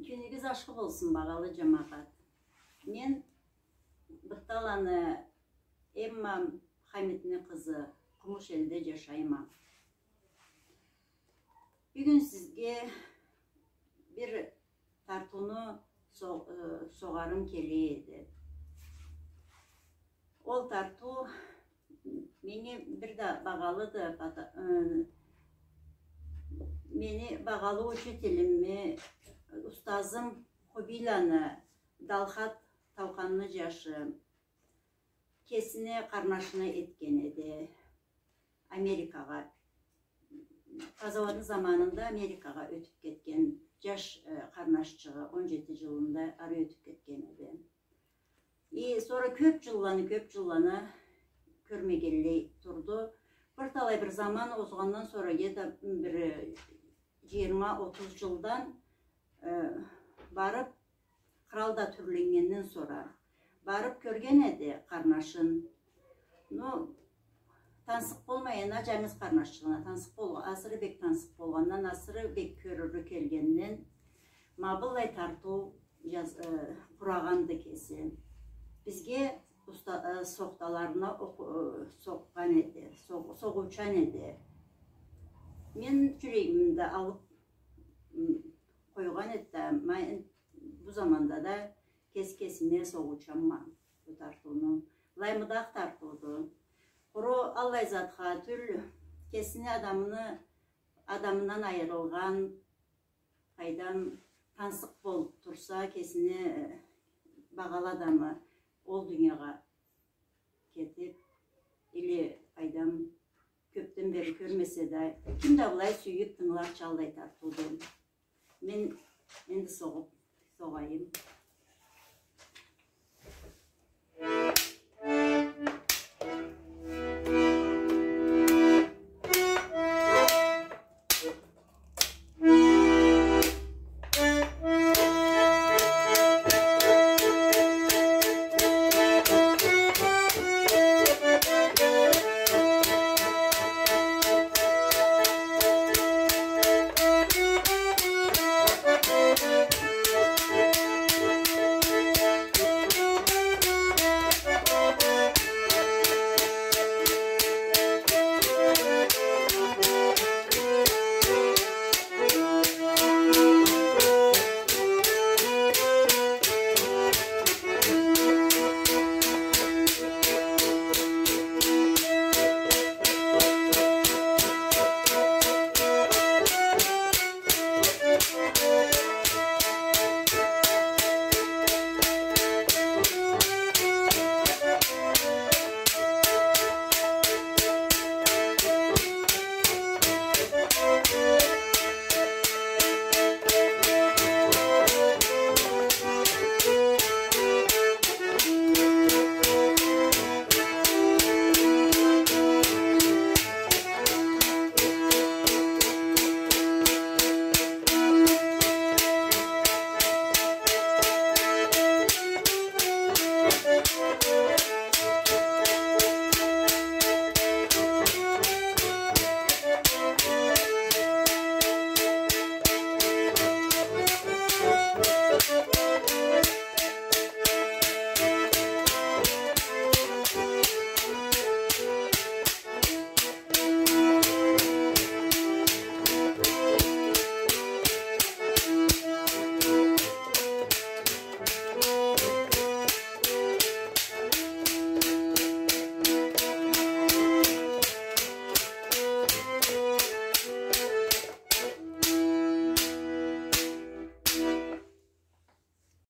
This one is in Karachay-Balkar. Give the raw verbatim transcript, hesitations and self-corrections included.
Кюнюгюз ашхы болсун, багъалы джамагъат. Мен Бытталаны Эмма Хамитни къызы, Къумуш элде джашайма. Бюгюн сизге бир тартыуну со-, э, согъарым келе эди. Ол тартыу меннге бир да багъалыды, бата-, э, мени багъалы учителими, устазым Хубийланы Далхат Таукъанны джашы кесини къарнашына этген эди. Америкагъа, къазауатны заманында Америкагъа ётюп кетген джаш, э, къарнашчыгъы, он джети джылында ары ётюп кетген эди. И сора кёп джылланы, кёп джылланы кёрмегенлей турду. Бир талай бир заман озгъандан сора, где-то бир, э, джыйырма, отуз джылдан, э, барып, кърал да тюрленнгенден сора, барып кёрген эди къарнашын. Ну, тансыкъ болмайын а, джангыз къарнашчыгъына тансыкъ бол-, асыры бек тансыкъ болгъандан, асыры бек кёрюрю келгенден, ма быллай тартыу джаз-, э, къурагъанды кеси. Бизге уста-, э, сохталарына окъу-, э, сокъгъан эди, согъ-, согъуучан эди. Мен джюрегимде алып, м, къойгъан эди да, ма, бу заманда да кес-кесиме согъуучанма бу тартыуну. Лаймыдакъ тартыуду. Къуру аллай затха тюл, кесини адамыны, адамындан айырылгъан, къайдам, тансыкъ болуп турса, кесини, э, багъалы адамы ол дуниягъа кетип, или, къайдам, кёпден бери кёрмесе да, ким да былай сюйюп тынгыларча аллай тартыуду. Мен энди согъуп, согъайым.